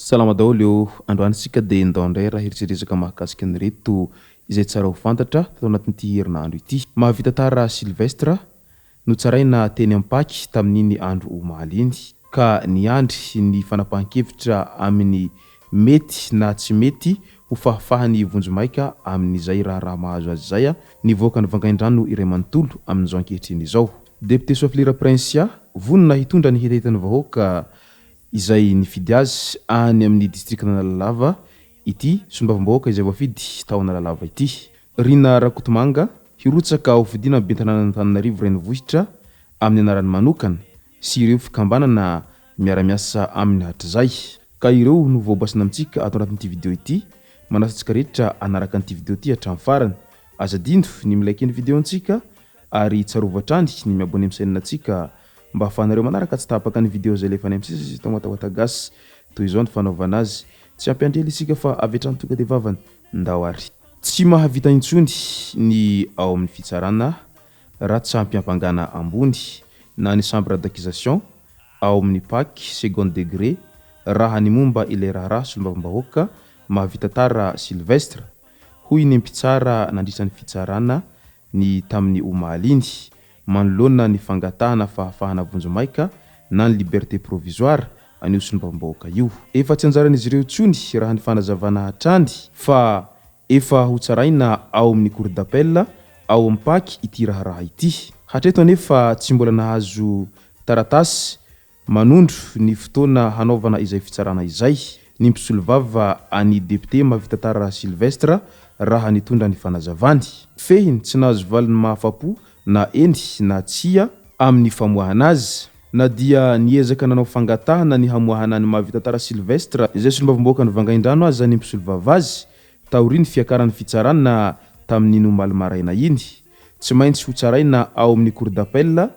Salama daholo ô! Androany isika dia ndao indray raha hiresadresaka mahakasika an'ireto izay tsara ho fantatra tato anatin'ity herinandro ity. Mahavita tara Sylvestre, notsaraina teny Ampaky tamin'iny andro omaly iny, ka niandry ny fanapahan-kevitra amin'ny mety na tsy mety ho fahafahany vonjimaika amin'izay raharaha mahazo azy izay ny vahoakan'i Vangaindrano iray manontolo amin'izao ankehitriny izao. Député Soafilira Princia, vonona hitondra ny hetahetan'ny vahoaka izay nifidy azy any amin'ny distrikan'Analalava ity solombavambahoaka izay voafidy tao Analalava ity. Rina Rakotomanga, hirotsaka hofidiana ben'ny tanànan'Antananarivo Renivohitra amin'ny anarany manokana sy ireo fikambanana miara-miasa aminy hatrizay. Ka ireo no voabasina amintsika ato anatin'ity video ity, manasa antsika rehetra hanaraka an'ity video ity hatramin'ny farany. Aza adino ny mi-like ny video antsika ary tsarovy hatrany ny mi-abonner amin'ny chaîne antsika mba ahafahanareo manaraka tsy tapaka ny video izay alefanay amin'ny sisa sy eto Watawata Gasy. Toy izao ny fanaovana azy. Tsy hampiandry ela isika fa avy hatrany tonga dia vavany. Ndao ary. Tsy mahavita intsony ny ao amin'ny fitsarana raha tsy ampy ampangana ambony na ny chambre d'accusation ao amin'ny Pac second degré raha ny momba ilay raharaha solombavambahoaka mahavita tara Sylvestre, hoy ny mpitsara nandritra ny fitsarana ny tamin'ny omaly iny manoloana ny fangatahana fahafahana vonjimaika na ny liberté provisoire an'io solombavambahoaka io. Efa tsy anjaran'izy ireo intsony raha ny fanazavana hatrany fa efa hotsaraina ao amin'ny cour d'appel ao amin'ny Pac ity raharaha ity. Hatreto anefa tsy mbola nahazo taratasy Manondro ny fotoana hanaovana izay fitsarana izay ny mpisolovava an'i depiote Mahavitatara Sylvestre raha nitondra ny fanazavany. Fehiny, tsy nahazo valiny mahafapo na eny na tsia amin'ny famoahana azy. Na dia niezaka nanao fangatahana ny hamoahana an'i Mahavitatara Sylvestre izay solombavambahoakan'i Vangaindrano aza ny mpisolovava azy taorian'ny fiakaran'ny fitsarana tamin'iny omaly maraina iny. Tsy maintsy hotsaraina ao amin'ny Cour d'appel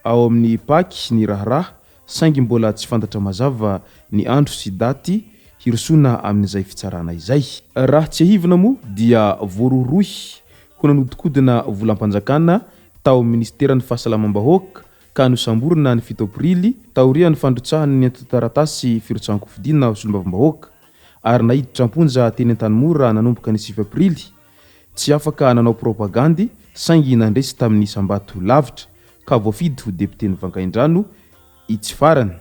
Ao amin'ny Pac ny raharaha, saingy mbola tsy fantatra mazava ny andro sy daty hirosoana amin'izay fitsarana izay. Raha tsiahivina moa dia voarohirohy ho nanodinkodina volam-panjakana tao amin'ny minisiteran'ny Fahasalamam-bahoaka ka nosamborina ny fito aprily taorian'ny fandrotsahany ny antontan-taratasy firotsahan-kofidina ho solombavambahoaka ary naiditra am-ponja teny Antanimora nanomboka ny sivy aprily. Tsy afaka nanao propagandy saingy nandresy tamin'ny isam-bato lavitra ka voafidy ho depioten'i Vangaindrano itsy farany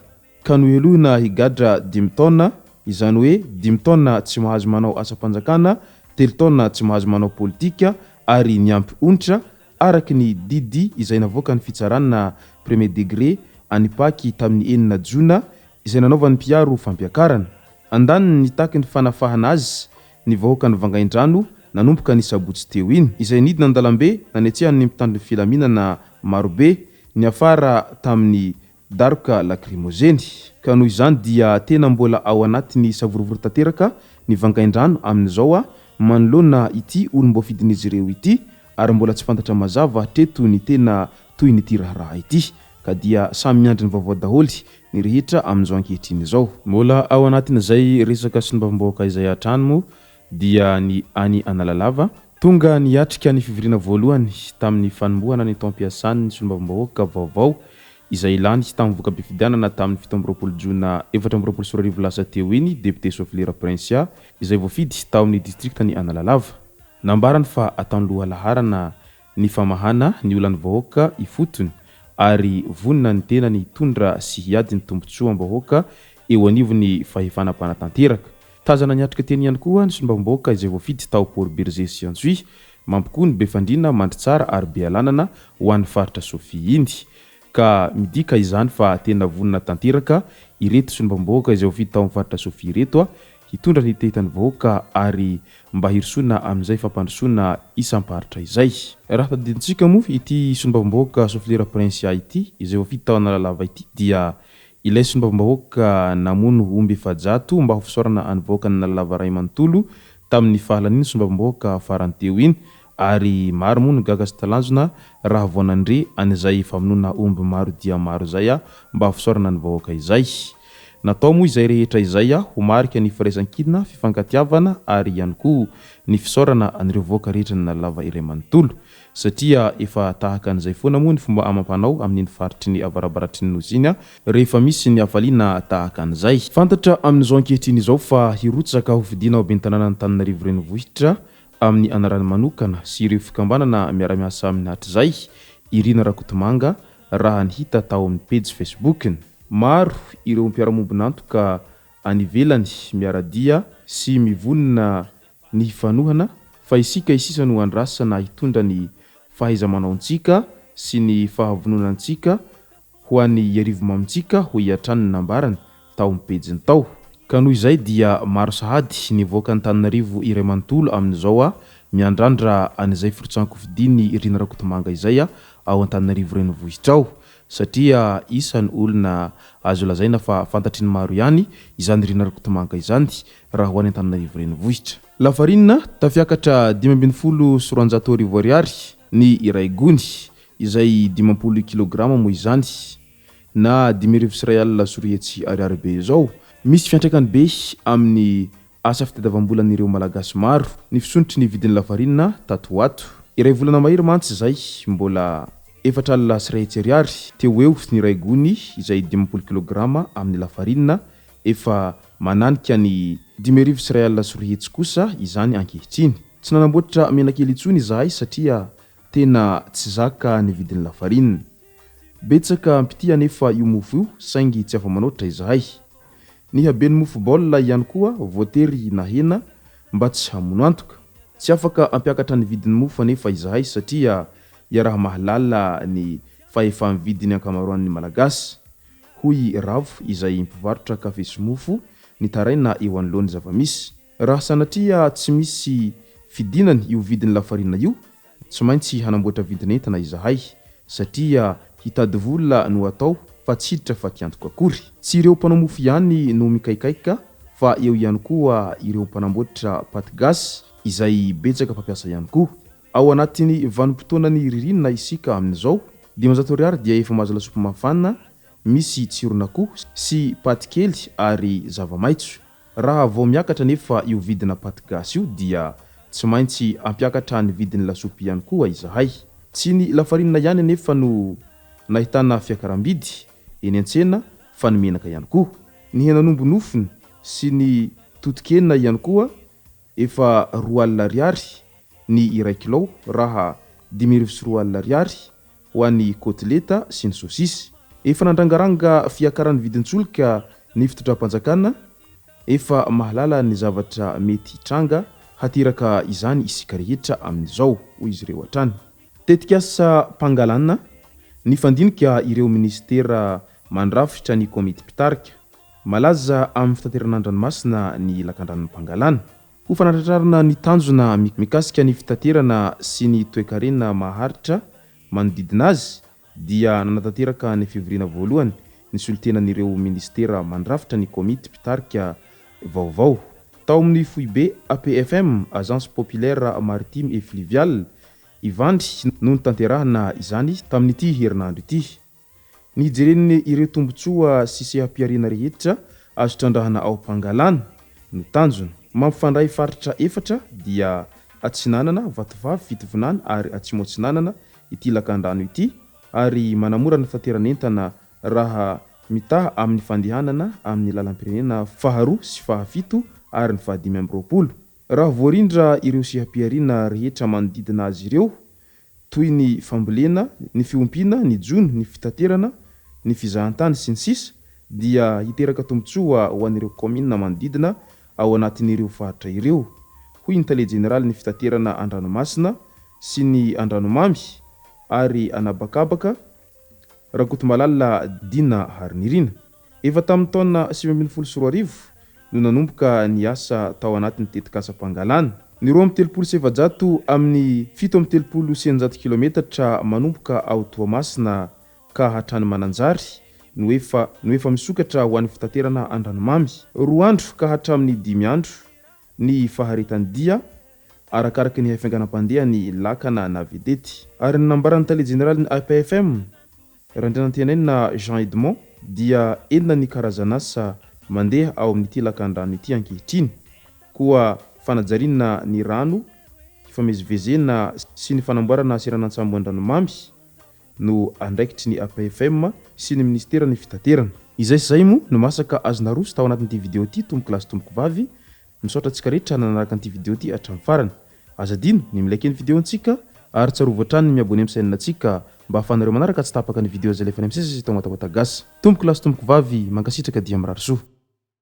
ka nohelohina higadra dimy taona, izany hoe dimy taona tsy mahazo manao asam-panjakana, telo taona tsy mahazo manao politika ary niampy onitra araka ny didy izay navoakan'ny fitsarana premier degré any Paky tamin'ny enina jona izay nanaovan'ny mpiaro fampiakarana. Andaniny nitaky ny fanafahana azy ny vahoakan'i Vangaindrano nanomboka ny sabotsy teo iny, izay nidina an-dalambe nanetsehan'ny mpitandro ny filaminana marobe niafara tamin'ny daroka lakrimozeny. Ka noho izany dia tena mbola ao anatin'ny savorovoro tanteraka ny Vangaindrano amin'izao manoloana ity olom-boafidin'izy ireo ity ary mbola tsy fantatra mazava hatreto ny tena tohin'ity raharaha ity ka dia samy miandry ny vaovao daholo ny rehetra amin'izao ankehitriny izao. Mbola ao anatin'izay resaka solombavambahoaka izay hatrany moa dia ny any Analalava. Tonga niatrika ny fivoriana voalohany tamin'ny fanombohana ny taom-piasan'ny solombavambahoaka vaovao izay lany tamin'ny voka-pifidianana tamin'ny 27 jona 2024 lasa teo iny depiote Soafilira Princia izay voafidy tao amin'ny distriktan'i Analalava. Nambarany fa ataony lohalaharana ny famahana ny olan'ny vahoaka ifotony ary vonona ny tenany hitondra sy hiady ny tombontsoam-bahoaka eo anivon'ny fahefana mpanatanteraka. Tazana niatrika teny ihany koa ny solombavambahoaka izay voafidy tao Port Bergé sy Antsohihy, Mampikony, Befandriana, Mandritsara ary Bealanana ho an'ny faritra Sofia iny. Ka midika izany fa tena vonona tanteraka ireto solombavambahoaka izay voafidy tao amin'ny faritra Sofia ireto hitondra ny hetahetan'ny vahoaka ary mba hirosoana amin'izay fampandrosoana isam-paritra izay. Raha tadidintsika moa ity solombavambahoaka Sofilera Princia ity izay voafidy tao Analalava ity dia Ilay solombavambahoaka namono omby 400 mba ho fisaorana an'ny vahoakan'Analava iray manontolo tamin'ny fahalaniany solombavambahoaka farany teo iny ary maro moa no gaga sy talanjona raha vao nandre an'izay famonoana omby maro dia maro izay mba ho fisaorana ny vahoaka izay. Natao moa izay rehetra izay ho marika ny firaisankina, fifankatiavana ary ihany koa ny fisaorana an'ireo vahoaka rehetra nanalava iray manontolo. Satria efa tahaka an'izay foana moa ny fomba amam-panao amin'iny faritry ny avarabaratry ny Nosy iny rehefa misy ny hafaliana tahaka an'izay. Fantatra amin'izao ankehitriny izao fa hirotsaka hofidiana ho ben'ny tanànan'Antananarivo Renivohitra amin'ny anarany manokana sy ireo fikambanana miara-miasa aminy hatrizay i Rina Rakotomanga raha ny hita tao amin'ny pejy Facebook-ny. Maro ireo mpiara-mombon'antoka any ivelany miara-dia sy mivonona ny hifanohana fa isika isisa no andrasana hitondra ny fahaiza-manaontsika sy ny fahavononantsika ho an'i Iarivo mamintsika hoy hatrany ny nambarany tao amin'ny pejiny tao. Ka noho izay dia maro sahady ny vahoakan'Antananarivo iray manontolo amin'izao miandrandra an'izay firotsahan-kofidin'i Rina Rakotomanga izay ao Antananarivo renivohitra ao satria isan'ny olona azo lazaina fa fantatry ny maro ihany izany Rina Rakotomanga izany raha ho any Antananarivo renivohitra. Lafarinina, tafiakatra 1215 ariary ny iray gony, izay 50 kilograma moa izany, na 250 ariary be izao. Misy fiantraikany be amin'ny asa fitadiavam-bolan'ireo Malagasy maro ny fisondrotry ny vidin'ny lafarinina tato ho ato. Iray volana mahery mantsy izay mbola 140 ariary teo ho eo ny iray gony izay 50 kilograma amin'ny lafarinina Efa mananika ny 250 kosa izany ankehitriny. Tsy nanamboatra menakely intsony izahay satria tena tsy zaka ny vidin'ny lafarinina. Betsaka mpitia anefa io mofo io saingy tsy afa-manoatra izahay. Ny haben'ny mofo baolina ihany koa voatery nahena mba tsy hamono antoka. Tsy afaka hampiakatra ny vidin'ny mofo anefa izahay satria iaraha-mahalala ny fahefa-mividin'ny ankamaroan'ny Malagasy. Hoy i Ravo izay mpivarotra kafe sy mofo nitaraina eo anoloan'ny zava-misy. Raha sanatria tsy misy fidinany io vidin'ny lafarina io, tsy maintsy hanamboatra vidin'entana izahay satria hitady vola no atao fa tsy hiditra fatiantoka akory. Tsy ireo mpanao mofo ihany no mikaikaika fa eo ihany koa ireo mpanamboatra paty gasy izay betsaka mpampiasa ihany koa. Ao anatin'ny vanim-potoanan'ny ririnina isika amin'izao, 500 ariary dia efa mahazo lasopy mafana misy tsiron'akoho sy paty kely ary zava-maitso. Raha vao miakatra anefa io vidina paty gasy io dia tsy maintsy hampiakatra ny vidin'ny lasopy ihany koa izahay. Tsy ny lafarinina ihany anefa no nahitana fiakaram-bidy eny an-tsena fa ny menaka ihany koa. Ny henan'omby nofony sy ny toton-kena ihany koa Efa 20 ariary ny iray kilao raha 2005 ariary ho an'ny kotileta sy ny sosisy. Efa nandrangaranga fiakaran'ny vidin-tsolika ny fitondram-panjakana, efa mahalala ny zavatra mety hitranga hateraka izany isika rehetra amin'izao, hoy izy ireo hatrany. Tetikasa Pangalana, nifandinika ireo minisitera mandrafitra ny komity mpitarika. Malaza amin'ny fitaterana an-dranomasina ny lakandranon'i Pangalana. Ho fanatratrarana ny tanjona mikasika ny fitaterana sy ny toekarena maharitra manodidina azy dia nanatanteraka ny fivoriana voalohany ny solontenan'ireo minisitera mandrafitra ny komity mpitarika vaovao. Tao amin'ny foibe APFM, Agence Populaire Maritime et Fluviale, Ivandry no notanterahina izany tamin'ity herinandro ity. Nijereny ireo tombontsoa sy seha-pihariana rehetra azo trandrahana ao Pangalana no tanjona. Mampifandray faritra efatra dia Atsinanana, Vatovavy, Fitovinany ary Atsimo Atsinanana ity lakandrano ity ary manamora ny fitateran'entana raha mitaha amin'ny fandehanana amin'ny lalam-pirenena faharoa sy fahafito ary ny fahadimy amby roapolo. Raha voarindra ireo seha-pihariana rehetra manodidina azy ireo toy ny fambolena, ny fiompiana, ny jono, ny fitaterana, ny fizahantany, sy ny sisa dia hiteraka tombontsoa ho an'ireo kaominina manodidina ao anatin'ireo faritra ireo, hoy ny tale jeneralin'ny fitaterana an-dranomasina sy ny an-dranomamy ary an'habakabaka, Rakotomalala Dina Harinirina. Efa tamin'ny taona 2019 no nanomboka ny asa tao anatin'ny tetikasam-pangalana. Ny 432 amin'ny 637 kilometatra manomboka ao Toamasina ka hatrany Mananjary. no efa no efa misokatra ho an'ny fitaterana an-dranomamy. Roa andro ka hatramin'ny dimy andro ny faharetan'ny dia, arakaraka ny hafainganam-pandeha ny lakana na vedety. Ary ny nambaran'ny tale jeneralin'ny APFM, Randrianantenaina Jean Edmond, dia enina ny karazan'asa mandeha ao amin'ity lakandrano ity ankehitriny, koa fanajariana ny rano hifamezivezena sy ny fanamboarana seranan-tsambo an-dranomamy no andraikitry ny APFM sy ny minisiteran'ny fitaterana. Izay sy izay moa no masaka azo naroso tao anatin'ity video ity tompoko lahy sy tompoko vavy, misaotra antsika rehetra nanaraka an'ity video ity hatramin'ny farany. Aza adino ny mi-like ny video ntsika ary tsarovy hatrany ny mi-abonner amin'ny chaîne ntsika mba ahafahanareo manaraka tsy tapaka ny video izay alefanay misesy eto Matamatagass. Tompoko lahy sy tompoko vavy, mankasitraka dia mirary soa.